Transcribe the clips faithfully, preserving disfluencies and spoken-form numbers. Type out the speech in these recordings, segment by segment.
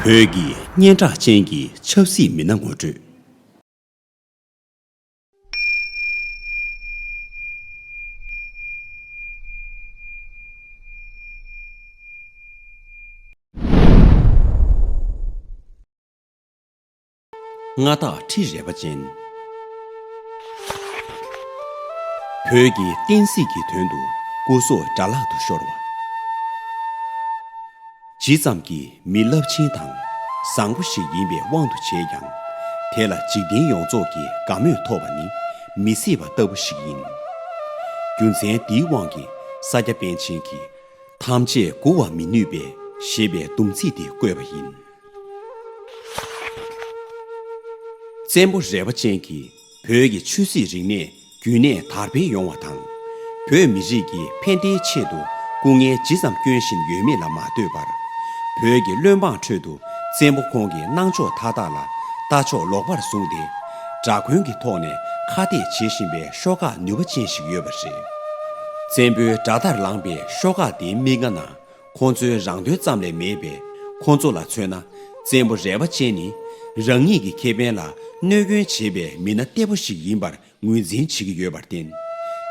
བོད་ཀྱི་སྙན་གྲགས་ཅན་གྱི་ཆབ་སྲིད་མི་སྣ་ངོ་སྤྲོད། མངའ་བདག་ཁྲི་རལ་པ་ཅན། བོད་ཀྱི་བསྟན་སྲིད་ཀྱི་དོན་དུ་སྐུ་སྲོག་དགྲ་ལག་ཏུ་ཤོར་བ། ཇི་ཙམ་གྱིས་མི་རླབས་ཆེན་དང་བཟང་པོ་ཞིག་ཡིན་པའི་དབང་དུ་བྱས་ཀྱང་། དེ་ལ་འཇིག་རྟེན་ཡོངས་རྫོགས་ཀྱི་དགའ་མོས་ཐོབ་པ་ནི་མི་སྲིད་པ་ལྟ་བུ་ཞིག་ཡིན། རྒྱུ་མཚན་འདིའི་དབང་གིས་ས་སྐྱ་པཎ་ཆེན་གྱིས། ཐམས་ཅད་མགུ་བར་མི་ནུས་པའི་ཞེས་པའི་སྡོམ་ཚིག་འདི་བཀོད་པ་ཡིན། བཙན་པོ་རལ་པ་ཅན་གྱིས་བོད་ཀྱི་ཆོས་སྲིད་རིག་གནས་རྒྱུན་གནས་དར་འཕེལ་ཡོང་བ་དང་། བོད་མི་རིགས་ཀྱི་ཕན་བདེའི་ཆེད་དུ་སྐུ་ངལ་ཇི་ཙམ་བསྐྱོན་བཞིན་ཡོད་མེད་ལ་མ་ལྟོས་པར། བོད་ཀྱི་བློན་འབངས་ཁྲོད་དུ་བཙན་པོ་ཁོང་གི་གནང་ཕྱོགས་མཐའ་དག་ལ་ལྟ་ཕྱོགས་ལོག་པར་བཟུང་སྟེ། དགྲ་མགོན་གྱི་ཐོག་ནས་ཁ་གཏད་བྱེད་བཞིན་པའི་ཤོག་ཁག་ནུས་པ་ཅན་ཞིག་ཡོད་པ་རེད། བཙན་པོའི་དགྲ་ལྟར་ལངས་པའི་ཤོག་ཁག་དེའི་མིག་སྔ་ན། ཁོང་ཚོའི་རང་དོན་ཙམ་ལས་མེད་པས། ཁོང་ཚོ་ལ་མཚོན་ན། བཙན་པོ་རལ་པ་ཅན་ནི་རང་ཉིད་ཀྱི་ཁེ་ཕན་ལ་གནོད་སྐྱོན་བྱེད་པའི་མི་སྣ་གཏེ་པོ་ཞིག་ཡིན་པར་ངོས་འཛིན་བྱེད་ཀྱི་ཡོད་པར་བརྟེན།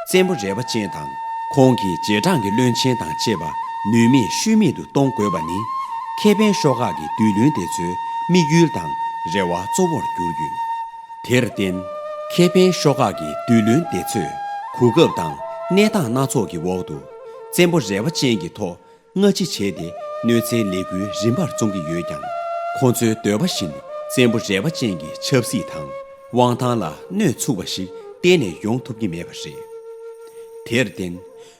བཙན་པོ་རལ་པ་ཅན་དང་ཁོང་གི་རྗེས་འབྲང་གི་བློན་ཆེན་དང་བཅས་པ་ནུས་མེད་ཤུལ་མེད་དུ་གཏོང་དགོས་པ་ནི། ཁེ་ཕན་ཤོག་ཁག་གི་བདུད་བློན་དེ་ཚོའི་དམིགས་ཡུལ་དང་རེ་བ་གཙོ་བོར་གྱུར་ཡོད། དེར་བརྟེན། ཁེ་ཕན་ཤོག་ཁག་གི་བདུད་བློན་དེ་ཚོས་གོ་སྐབས་དང་གནས་སྟངས་སྣ་ཚོགས་ཀྱི་འོག་ཏུ། བཙན་པོ་རལ་པ་ཅན་གྱི་ཐོག་སྔ་ཕྱི་བྱས་ཏེ་གནོད་འཚེའི་ལས་འགུལ་རིམ་པར་རྩོམ་གྱི་ཡོད་ཀྱང་། ཁོང་ཚོའི་འདོད་པ་བཞིན་བཙན་པོ་རལ་པ་ཅན་གྱི་ཆབ་སྲིད་དང་དབང་ཐང་ལ་གནོད་ཚུགས་པ་ཞིག་གཏན་ནས་ཡོང་ཐུབ་ཀྱི་མེད་པ་རེད། དེར་བརྟེན།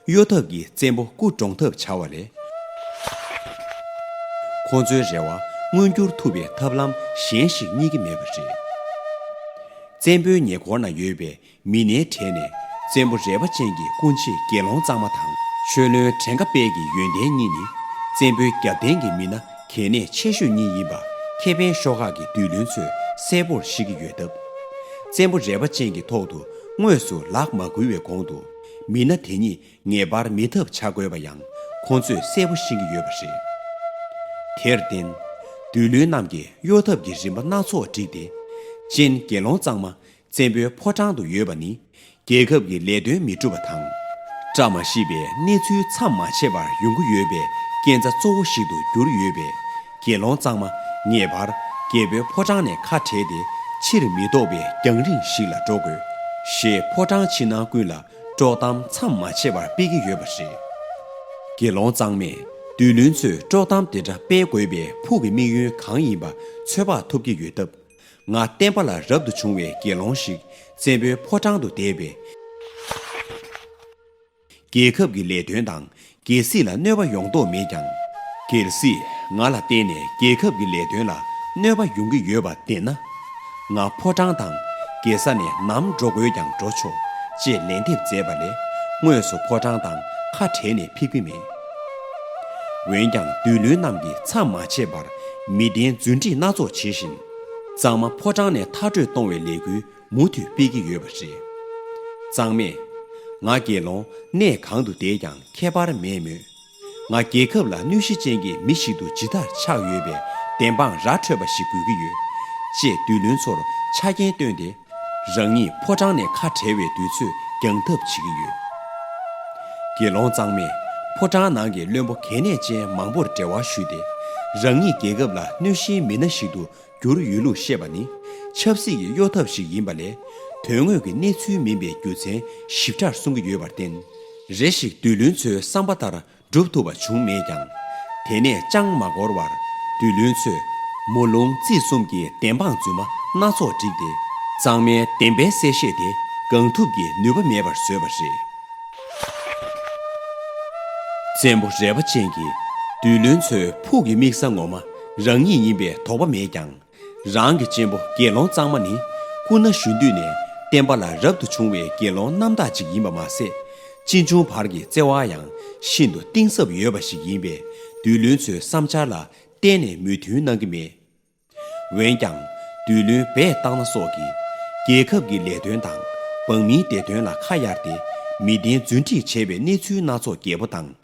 གཡོ་ཐབས་ཀྱིས་བཙན་པོ་སྐུ་གྲོངས་ཐབས་བྱ་བ་ལས། ཁོང་ཚོའི་རེ་བ་མངོན་འགྱུར་ཐུབ་པའི་ཐབས་ལམ་གཞན་ཞིག་རྙེད་ཀྱི་མེད་པ་རེད། བཙན་པོའི་ཉེ་འཁོར་ན་ཡོད་པའི་མི་སྣའི་གྲས་ནས་བཙན་པོ་རལ་པ་ཅན་གྱི་སྐུ་མཆེད་དགེ་སློང་གཙང་མ་དང་། ཆོས་བློན་བྲན་ཀ་དཔལ་གྱི་ཡོན་ཏན་གཉིས་ནི་བཙན་པོའི་རྒྱབ་རྟེན་གྱི་མི་སྣ་གལ་གནད་ཆེ་ཤོས་གཉིས་ཡིན་པ་ཁེ་ཕན་ཤོག་ཁག་གི་བདུད་བློན་ཚོས་གསལ་པོར་ཤེས་ཀྱི་ཡོད་སྟབས། བཙན་པོ་རལ་པ་ཅན་གྱི་ཐོག་ཏུ་དངོས་སུ་ལག་མ་འགུལ་བའི་གོང་དུ། མི་སྣ་དེ་ཉིད་ངེས་པར་མེད་ཐབས་བྱ་དགོས་པ་ཡང་ཁོང་ཚོས་གསལ་པོ་ཤེས་ཀྱི་ཡོད་པ་རེད། དེར་བརྟེན། བདུད་བློན་རྣམས་ཀྱིས་གཡོ་ཐབས་ཀྱི་རིམ་པ་སྣ་ཚོགས་བསྒྲིགས་ཏེ། གཅེན་དགེ་སློང་གཙང་མ་བཙན་པོའི་ཕོ་བྲང་དུ་ཡོད་པ་ནི། རྒྱལ་ཁབ་ཀྱི་ལས་དོན་མི་སྒྲུབ་པ་དང་། བཀྲ་མ་ཤིས་པའི་གནས་ཚུལ་མཚམས་མ་ཆད་པར་ཡོང་གི་ཡོད་པའི་རྐྱེན་རྩ་གཙོ་བོ་ཞིག་ཏུ་གྱུར་ཡོད་པས། དགེ་སློང་གཙང་མ་ངེས་པར་རྒྱལ་པོའི་ཕོ་བྲང་ནས་ཁ་བྲལ་ཏེ། ཕྱིར་མི་ལྡོག་པའི་རྒྱང་རིང་ཞིག་ལ་འགྲོ་དགོས། ཞེས་ཕོ་བྲང་ཕྱི་ནང་ཀུན་ལ་དཀྲོག་གཏམ་མཚམས་མ་ཆད་པར་སྤེལ་གྱི་ཡོད་པ་རེད། དགེ་སློང་གཙང་མས་བདུད་བློན་ཚོས་དཀྲོག་གཏམ་དེ་འདྲ་སྤེལ་དགོས་པའི་ཕུགས་ཀྱི་དམིགས་ཡུལ་གང་ཡིན་པ་ཚོད་དཔག་ཐུབ་ཀྱི་ཡོད་སྟབས། ང་བསྟན་པ་ལ་རབ་ཏུ་བྱུང་བའི་དགེ་སློང་ཞིག་བཙན་པོའི་ཕོ་བྲང་དུ་བསྡད་པས། རྒྱལ་ཁབ་ཀྱི་ལས་དོན་དང་། རྒྱལ་སྲིད་ལ་གནོད་པ་ཡོང་དོགས་མེད་ཀྱང་། གལ་སྲིད་ང་ལ་བརྟེན་ནས་རྒྱལ་ཁབ་ཀྱི་ལས་དོན་ལ་གནོད་པ་ཡོང་གི་ཡོད་པ་བདེན་ན། ང་ཕོ་བྲང་དང་རྒྱལ་ས་ནས་ནམ་འགྲོ་དགོས་ཀྱང་འགྲོ་ཆོག་ཅེས་ལན་འདེབས་མཛད་པ་ལས། དངོས་སུ་ཕོ་བྲང་དང་ཁ་བྲལ་ནས་ཕེབས་ཀྱི་མེད། འོན་ཀྱང་བདུད་བློན་རྣམས་ཀྱིས་མཚམས་མ་ཆད་པར་མི་བདེན་རྫུན་སྒྲིག་སྣ་ཚོགས་བྱེད་བཞིན། གཙང་མ་ཕོ་བྲང་ནས་མཐར་སྐྲོད་གཏོང་བའི་ལས་འགུལ་མུ་མཐུད་སྤེལ་གྱི་ཡོད་པ་རེད། གཙང་མས། ང་དགེ་སློང་གནས་གང་དུ་བསྡད་ཀྱང་ཁྱད་པར་མེད་མོད། ང་རྒྱལ་ཁབ་ལ་གནོད་གཞི་ཅན་གྱི་མི་ཞིག་ཏུ་ཇི་ལྟར་ཆགས་ཡོད་པའི་བདེན་དཔང་ར་འཕྲོད་པ་ཞིག་དགོས་ཀྱི་ཡོད། ཅེས་བདུད་བློན་ཚོར་ཆ་རྐྱེན་བཏོན་ཏེ། རང་ཉིད་ཕོ་བྲང་ནས་ཁ་བྲལ་བའི་དུས་ཚོད་འགྱངས་ཐབས་བྱེད་ཀྱི་ཡོད། དགེ་སློང་གཙང་མས་ཕོ་བྲང་ནང་གི་བློན་པོ་གལ་གནད་ཅན་མང་པོར་འབྲེལ་བ་ཞུས་ཏེ། རང་ཉིད་རྒྱལ་ཁབ་ལ་གནོད་གཞིའི་མི་སྣ་ཞིག་ཏུ་གྱུར་ཡོད་ལུགས་བཤད་པ་ནི་ཆབ་སྲིད་ཀྱི་གཡོ་ཐབས་ཤིག་ཡིན་པ་ལས། དོན་དངོས་ཀྱི་གནས་ཚུལ་མིན་པའི་རྒྱུ་མཚན་ཞིབ་ཕྲར་གསུང་གི་ཡོད་པར་བརྟེན། རེ་ཞིག་བདུད་བློན་ཚོའི་བསམ་པ་ལྟར་སྒྲུབ་ཐུབ་པ་བྱུང་མེད་ཀྱང་། དེ་ནས་ཅང་མ་འགོར་བར་བདུད་བློན་ཚོས་མོ་ལུང་རྩིས་གསུམ་གྱི་བདེན་དཔང་རྫུན་མ་སྣ་ཚོགས་བསྒྲིགས་ཏེ། གཙང་མའི་བདེན་པའི་གསལ་བཤད་དེ་གང་ཐུབ་ཀྱིས་ནུས་པ་མེད་པར་བཟོས་པ་རེད། བཙན་པོ་རལ་པ་ཅན་གྱིས་བདུད་བློན་ཚོའི་ཕུགས་ཀྱི་དམིགས་ས་ངོ་མ་རང་ཉིད་ཡིན་པའི་དོགས་པ་མེད་ཀྱང་། རང་གི་གཅེན་པོ་དགེ་སློང་གཙང་མ་ནི་སྐུ་ན་གཞོན་དུས་ནས་བསྟན་པ་ལ་རབ་ཏུ་བྱུང་བའི་དགེ་སློང་རྣམ་དག་ཅིག་ཡིན་པ་མ་ཟད། ཅི་འབྱུང་བར་གྱི་བརྩེ་བ་ཡང་ཤིན་ཏུ་གཏིང་ཟབ་ཡོད་པ་ཞིག་ཡིན་པས། བདུད་བློན་ཚོའི་བསམ་འཆར་ལ་གཏན་ནས་མོས་མཐུན་གནང་གི་མེད། འོན་ཀྱང་། བདུད་བློན་སྦས་སྟག་སྣ་སོགས་ཀྱིས་རྒྱལ་ཁབ་ཀྱི་ལས་དོན་དང་འབངས་མིའི་བདེ་དོན་ལ་ཁ་གཡར་ཏེ། མི་བདེན་རྫུན་སྒྲིག་བྱས་པའི་གནས་ཚུལ་སྣ་ཚོགས་རྒྱལ་པོ་དང་།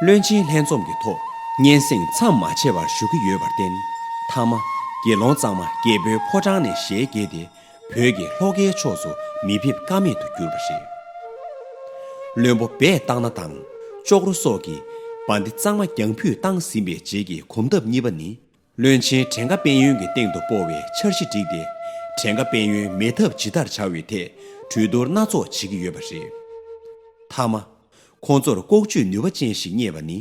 བློན་ཆེན་ལྷན་འཛོམས་ཀྱི་ཐོག་སྙན་སེང་མཚམས་མ་ཆད་པར་ཞུ་གི་ཡོད་པར་བརྟེན། མཐའ་མ། དགེ་སློང་གཙང་མ་རྒྱལ་པོའི་ཕོ་བྲང་ནས་ཞལ་གྱེས་ཏེ། བོད་ཀྱི་ལྷོ་ཁའི་ཕྱོགས་སུ་མི་ཕེབས་ཀ་མེད་དུ་གྱུར་པ་རེད། བློན་པོ་སྦས་སྟག་སྣ་དང་ཅོག་རོ་སོགས་ཀྱིས་བ་འདི་གཙང་མ་རྒྱང་ཕུད་བཏང་ཟིན་པའི་རྗེས་ཀྱི་གོམ་སྟབས་གཉིས་པ་ནི། བློན་ཆེན་བྲན་ཀ་དཔལ་ཡོན་གྱི་སྟེང་དུ་སྤོ་བའི་འཆར་གཞི་བསྒྲིགས་ཏེ། བྲན་ཀ་དཔལ་ཡོན་མེད་ཐབས་ཇི་ལྟར་བྱ་བའི་ཐད་གྲོས་བསྡུར་སྣ་ཚོགས་བྱེད་ཀྱི་ཡོད་པ་རེད། མཐའ་མ། ཁོང་ཚོར་ལྐོག་ཇུས་ནུས་པ་ཅན་ཞིག་རྙེད་པ་ནི།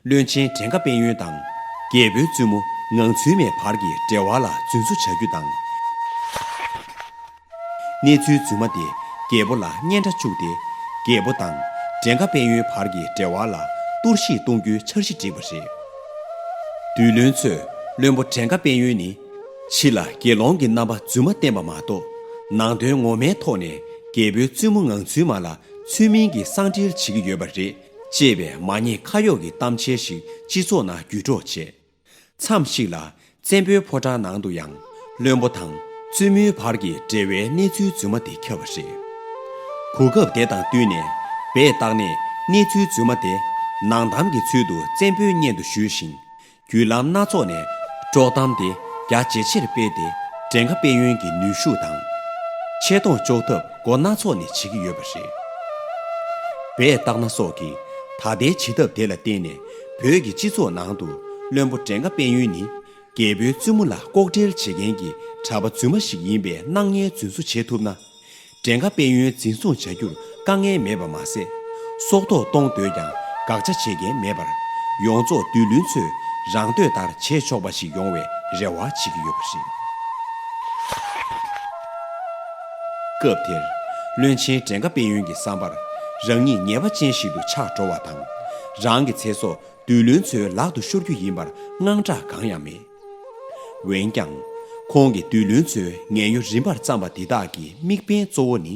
བློན་ཆེན་བྲན་ཀ་དཔལ་ཡོན་དང་། རྒྱལ་པོའི་བཙུན་མོ་ངང་ཚུལ་མའི་བར་གྱི་འབྲེལ་བ་ལ་རྫུན་བཟོ་བྱ་རྒྱུ་དང་། གནས་ཚུལ་རྫུན་མ་དེ་རྒྱལ་པོ་ལ་སྙན་གྲགས་བཅུག་སྟེ། རྒྱལ་པོ་དང་བྲན་ཀ་དཔལ་ཡོན་བར་གྱི་འབྲེལ་བ་ལ་གཏོར་བཤིག་གཏོང་རྒྱུའི་འཆར་གཞི་བསྒྲིགས་པ་རེད། བདུད་བློན་ཚོས་བློན་པོ་བྲན་ཀ་དཔལ་ཡོན་ནི། ཕྱི་ལ་དགེ་སློང་གི་རྣམ་པ་རྫུན་མ་བསྟན་པ་མ་གཏོགས། ནང་དོན་ངོ་མའི་ཐོག་ནས་རྒྱལ་པོའི་བཙུན་མོ་ངང་ཚུལ་མ་ལ་ཚུལ་མིན་གྱི་གསང་འགྲེལ་བྱེད་ཀྱི་ཡོད་པ་རེད། ཅེས་པའི་མ་ཉེས་ཁ་གཡོགས་ཀྱི་གཏམ་འཆལ་ཞིག་སྤྱི་ཚོགས་ནང་བརྒྱུད་སྒྲོག་བྱས། མཚམས་ཤིག་ལ་བཙན་པོའི་ཕོ་བྲང་ནང་དུ་ཡང་བློན་པོ་དང་བཙུན་མོའི་བར་གྱི་འབྲེལ་བའི་གནས་ཚུལ་རྫུན་མ་དེ་ཁྱབ་པ་རེད། གོ་སྐབས་དེ་དང་བསྟུན་ནས་སྦས་སྟག་ནས་གནས་ཚུལ་རྫུན་མ་དེ་ནང་གཏམ་གྱི་ཚུལ་དུ་བཙན་པོའི་སྙན་དུ་ཞུས་ཤིང་། བརྒྱུད་ལམ་སྣ་ཚོགས་ནས་དཀྲོག་གཏམ་དེ་རྒྱ་ཇེ་ཆེར་སྤེལ་ཏེ། བྲན་ཀ་དཔལ་ཡོན་གྱི་ནུས་ཤུགས་དང་། ཆེ་མཐོང་གཅོག་ཐབས་སྒོ་སྣ་ཚོགས་ནས་བྱེད་ཀྱི་ཡོད་པ་རེད། སྦས་སྟག་སྣ་སོགས་ཀྱིས་ད་ལྟའི་བྱེད་ཐབས་དེ་ལ་བརྟེན་ནས་བོད་ཀྱི་སྤྱི་ཚོགས་ནང་དུ་བློན་པོ་བྲན་ཀ་དཔལ་ཡོན་ནི་རྒྱལ་པོའི་བཙུན་མོ་ལ་ལྐོག་འབྲེལ་བྱེད་མཁན་གྱི་གྲྭ་པ་རྫུན་མ་ཞིག་ཡིན་པའི་སྣང་བརྙན་རྫུན་བཟོ་བྱེད་ཐུབ་ན། བྲན་ཀ་དཔལ་ཡོན་འཛིན་བཟུང་བྱ་རྒྱུར་དཀའ་ངལ་མེད་པ་མ་ཟད། སྲོག་ཐོག་གཏོང་འདོད་ཀྱང་དགག་བྱ་བྱེད་མཁན་མེད་པར། ཡོངས་རྫོགས་བདུད་བློན་ཚོས་རང་འདོད་ལྟར་བྱེད་ཆོག་པ་ཞིག་ཡོང་བའི་རེ་བ་བྱེད་ཀྱི་ཡོད་པ་རེད། སྐབས་དེར་བློན་ཆེན་བྲན་ཀ་དཔལ་ཡོན་གྱི་བསམ་པར། རང་ཉིད་ཉེས་པ་ཅན་ཞིག་ཏུ་ཆགས་འགྲོ་བ་དང་། རང་གི་ཚེ་སྲོག་བདུད་བློན་ཚོའི་ལག་ཏུ་ཤོར་རྒྱུ་ཡིན་པར་དངངས་སྐྲག་གང་ཡང་མེད། འོན་ཀྱང་། ཁོང་གིས་བདུད་བློན་ཚོའི་ངན་གཡོ་རིམ་པར་བརྩམས་པ་འདི་དག་གི་དམིགས་འབེན་གཙོ་བོ་ནི།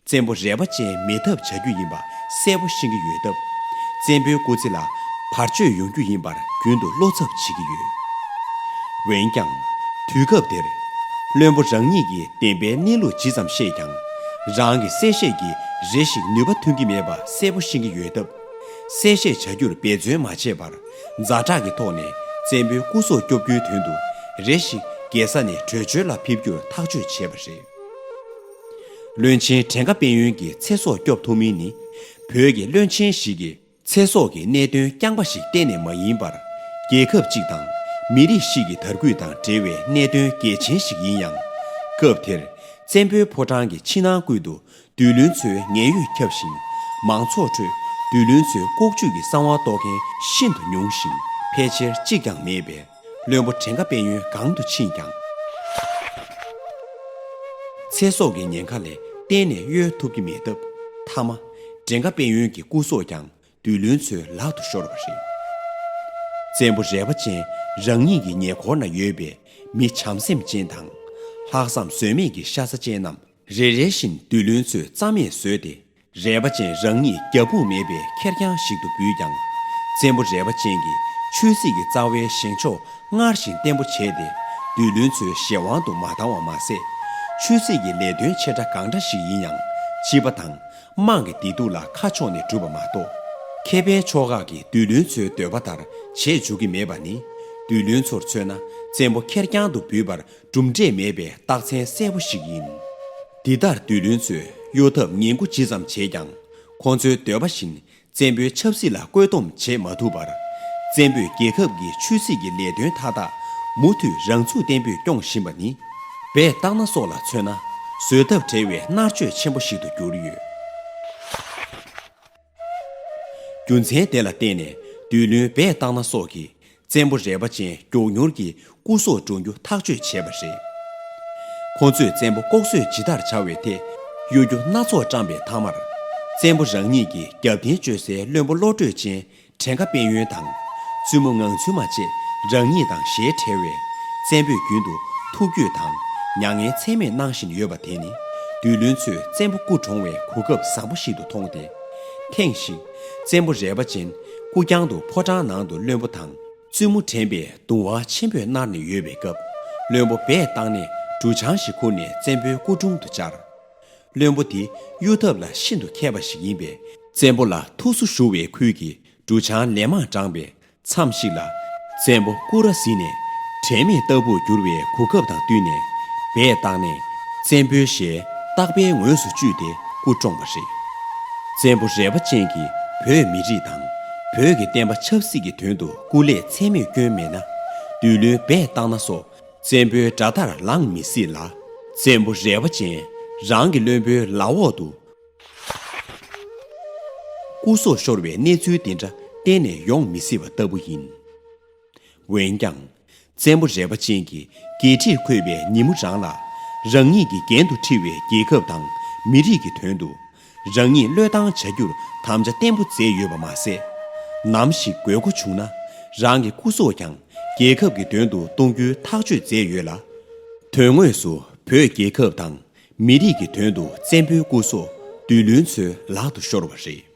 བཙན་པོ་རས་པ་ཅན་མེད་ཐབས་བྱ་རྒྱུ་ཡིན་པ་གསལ་པོ་ཤེས་ཀྱི་ཡོད་སྟབས། བཙན་པོའི་སྐུ་ཚེ་ལ་བར་གཅོད་ཡོང་རྒྱུ་ཡིན་པར་རྒྱུན་དུ་བློ་འཚབ་བྱེད་ཀྱི་ཡོད། འོན་ཀྱང་། དུས་སྐབས་དེར། བློན་པོ་རང་ཉིད་ཀྱིས་བདེན་པའི་གནས་ལུགས་ཇི་ཙམ་ཤེས་ཀྱང་། རང་གི་གསལ་བཤད་ཀྱིས་རེ་ཞིག་ནུས་པ་ཐོན་གྱི་མེད་པ་གསལ་པོ་ཤེས་ཀྱི་ཡོད་སྟབས། གསལ་བཤད་བྱ་རྒྱུར་འབད་བརྩོན་མ་བྱས་པར། ཛ་དྲག་གི་ཐོག་ནས་བཙན་པོའི་སྐུ་སྲོག་སྐྱོབ་རྒྱུའི་དོན་དུ། རེ་ཞིག་རྒྱལ་ས་ནས་བྲོས་བྱོལ་ལ་ཕེབས་རྒྱུར་ཐག་གཅོད་བྱས་པ་རེད། བློན་ཆེན་བྲན་ཀ་དཔལ་ཡོན་གྱི་ཚེ་སྲོག་སྐྱོབ་ཐུབ་མིན་ནི། བོད་ཀྱི་བློན་ཆེན་ཞིག་གིས་ཚེ་སྲོག་གི་གནད་དོན་རྐྱང་པ་ཞིག་གཏན་ནས་མ་ཡིན་པར། རྒྱལ་ཁབ་ཅིག་དང་མི་རིགས་ཤིག་གི་དར་རྒུད་དང་འབྲེལ་བའི་གནད་དོན་གལ་ཆེན་ཞིག་ཡིན་ཡང་། སྐབས་དེར་བཙན་པོའི་ཕོ་བྲང་གི་ཕྱི་ནང་ཀུན་ཏུ་བདུད་བློན་ཚོའི་ངན་གཡོས་ཁྱབ་ཞིང་། མང་ཚོགས་ཁྲོད་བདུད་བློན་ཚོའི་ལྐོག་ཇུས་ཀྱི་གསང་བ་རྟོགས་མཁན་ཤིན་ཏུ་ཉུང་ཞིང་། ཕལ་ཆེར་གཅིག་ཀྱང་མེད་པས། བློན་པོ་བྲན་ཀ་དཔལ་ཡོན་གང་དུ་ཕྱིན་ཀྱང་། ཚེ་སྲོག་གི་ཉེན་ཁ་ལས་གཏན་ནས་གཡོལ་ཐུབ་ཀྱི་མེད་སྟབས། མཐའ་མ། བྲན་ཀ་དཔལ་ཡོན་གྱི་སྐུ་སྲོག་ཀྱང་བདུད་བློན་ཚོའི་ལག་ཏུ་ཤོར་བ་རེད། བཙན་པོ་རས་པ་ཅན་རང་ཉིད་ཀྱི་ཉེ་འཁོར་ན་ཡོད་པའི་མི་བྱམས་སེམས་ཅན་དང་། ལྷག་བསམ་ཟོལ་མེད་ཀྱི་ཤ་ཚ་ཅན་རྣམས། རེ་རེ་བཞིན་བདུད་བློན་ཚོས་རྩ་མེད་བཟོས་ཏེ། རས་པ་ཅན་རང་ཉིད་རྒྱབ་དཔུང་མེད་པའི་ཁེར་རྐྱང་ཞིག་ཏུ་འབུད་ཀྱང་། བཙན་པོ་རས་པ་ཅན་གྱིས་ཆོས་སྲིད་ཀྱི་རྩ་བའི་བཞེངས་ཕྱོགས་སྔར་བཞིན་བརྟན་པོ་བྱས་ཏེ། བདུད་བློན་ཚོའི་གཞན་དབང་དུ་མ་བཏང་བ་མ་ཟད། ཆོས་སྲིད་ཀྱི་ལས་དོན་ཆེ་ཕྲ་གང་འདྲ་ཞིག་ཡིན་ཡང་། སྤྱི་པ་དང་དམངས་ཀྱི་བདེ་སྡུག་ལ་ཁ་ཕྱོགས་ནས་བསྒྲུབས་པ་མ་གཏོགས། ཁེ་ཕན་ཕྱོགས་ཁག་གིས་བདུད་བློན་ཚོའི་འདོད་པ་ལྟར་བྱེད་འཇུག་གི་མེད་པ་ནི། བདུད་བློན་ཚོར་མཚོན་ན། བཙན་པོ་ཁེར་རྐྱང་དུ་འབུད་པར་གྲུབ་འབྲས་མེད་པའི་རྟགས་མཚན་གསལ་པོ་ཞིག་ཡིན། འདི་ལྟར་བདུད་བློན་ཚོས་གཡོ་ཐབས་ངན་དགུ་ཇི་ཙམ་བྱས་ཀྱང་། ཁོང་ཚོའི་འདོད་པ་བཞིན་བཙན་པོའི་ཆབ་སྲིད་ལ་བཀོད་འདོམས་བྱེད་མ་ཐུབ་པར། བཙན་པོས་རྒྱལ་ཁབ་ཀྱི་ཆོས་སྲིད་ཀྱི་ལས་དོན་མཐའ་དག་མུ་མཐུད་རང་ཚུགས་བརྟན་པོས་སྐྱོང་བཞིན་པ་ནི། སྦས་སྟག་སྣ་སོགས་ལ་མཚོན་ན། བཟོད་ཐབས་བྲལ་བའི་མནར་གཅོད་ཆེན་པོ་ཞིག་ཏུ་གྱུར་ཡོད། རྒྱུ་མཚན་དེ་ལ་བརྟེན་ནས་བདུད་བློན་སྦས་སྟག་སྣ་སོགས་ཀྱིས་བཙན་པོ་རས་པ་ཅན་མགྱོགས་མྱུར་གྱིས་སྐུ་སྲོག་འགྲོ་རྒྱུ་ཐག་གཅོད་བྱས་པ་རེད། ཁོ་ཚོས་བཙན་པོ་ལྐོག་གསོད་ཇི་ལྟར་བྱ་བའི་ཐད་གཡོ་སྒྱུ་སྣ་ཚོགས་བཀྲམ་པའི་མཐའ་མར། བཙན་པོ་རང་ཉིད་ཀྱི་རྒྱབ་རྟེན་བཅོལ་སའི་བློན་པོ་བློ་གྲོས་ཅན་བྲན་ཀ་དཔལ་ཡོན་དང་། བཙུན་མོ་ངང་ཚུལ་མ་བཅས་རང་ཉིད་དང་ཞལ་བྲལ་བས། བཙན་པོས་རྒྱུན་དུ་ཐུགས་རྒྱུད་དང་མྱ་ངན་ཚད་མེད་གནང་བཞིན་ཡོད་པ་དེ་ནི། བདུད་བློན་ཚོས་བཙན་པོ་སྐུ་གྲོངས་བའི་གོ་སྐབས་བཟང་པོ་ཞིག་ཏུ་མཐོང་སྟེ། ཐེངས་ཤིག་བཙན་པོ་རས་པ་ཅན་སྐུ་རྐྱང་དུ་ཕོ་བྲང་ནང་དུ་བློན་པོ་དང་བཙུན་མོ་དྲན་པའི་གདུང་བ་ཆེན་པོས་མནར་ནས་ཡོད་པའི་སྐབས། བློན་པོ་སྦས་སྟག་ནས་གྲུ་ཆང་ཞིག་ཁུར་ནས་བཙན་པོའི་སྐུ་དྲུང་དུ་བཅར། བློན་པོ་དེ་གཡོ་ཐབས་ལ་ཤིན་ཏུ་མཁས་པ་ཞིག་ཡིན་པས། བཙན་པོ་ལ་ཐུགས་སུ་ཞུ་བའི་ཁུལ་གྱིས་གྲུ་ཆང་ལན་མང་དྲངས་པས། མཚམས་ཤིག་ལ། བཙན་པོ་སྐུ་ར་གཟིགས་ནས་ དྲན་མེད་ལྟ་བུར་གྱུར་བའི་གོ་སྐབས་དང་བསྟུན་ནས་སྦས་བཏང་ནས། བཙན་པོའི་ཞལ་རྟག་པའི་ངོས་སུ་བཅུས་ཏེ་སྐུ་བཀྲོངས་པ་རེད། བཙན་པོ་རལ་པ་ཅན་གྱིས་བོད་མི་རིགས་དང་བོད་ཀྱི་བསྟན་པ་ཆབ་སྲིད་ཀྱི་དོན་དུ་སྐུ་ལས་ཚད་མེད་བསྐྱོན་མེད་ན། བདུད་བློན་སྦས་བཏང་ན་སོགས་བཙན་པོའི་དགྲ་ལྟར་ལངས་མི་སྲིད་ལ། བཙན་པོ་རལ་པ་ཅན་རང་གི་བློན་པོའི་ལག་འོག་ཏུ་སྐུ་སྲོག་ཤོར་བའི་གནས་ཚུལ་འདི་འདྲ་གཏན་ནས་ཡོང་མི་སྲིད་པ་ལྟ་བུ་ཡིན། འོན་ཀྱང་། བཙན་པོ་རལ་པ་ཅན་གྱིས་འགན་འཁྲིར་འཁོད་པའི་ཉིན་མོ་རང་ལ། རང་ཉིད་ཀྱི་འགན་དུ་འཁྲི་བའི་རྒྱལ་ཁབ་དང་མི་རིགས་ཀྱི་དོན་དུ། རང་ཉིད་བློས་བཏང་བྱ་རྒྱུར་དམ་བཅའ་བརྟན་པོ་མཛད་ཡོད་པ་མ་ཟད། ནམ་ཞིག་དགོས་མཁོ་བྱུང་ན། རང་གི་སྐུ་སྲོག་ཀྱང་རྒྱལ་ཁབ་ཀྱི་དོན་དུ་གཏོང་རྒྱུའི་ཐག་གཅོད་མཛད་ཡོད་ལ། དོན་དངོས་སུ་བོད་རྒྱལ་ཁབ་དང་མི་རིགས་ཀྱི་དོན་དུ་བཙན་པོའི་སྐུ་སྲོག་བདུད་བློན་ཚོའི་ལག་ཏུ་ཤོར་བ་རེད།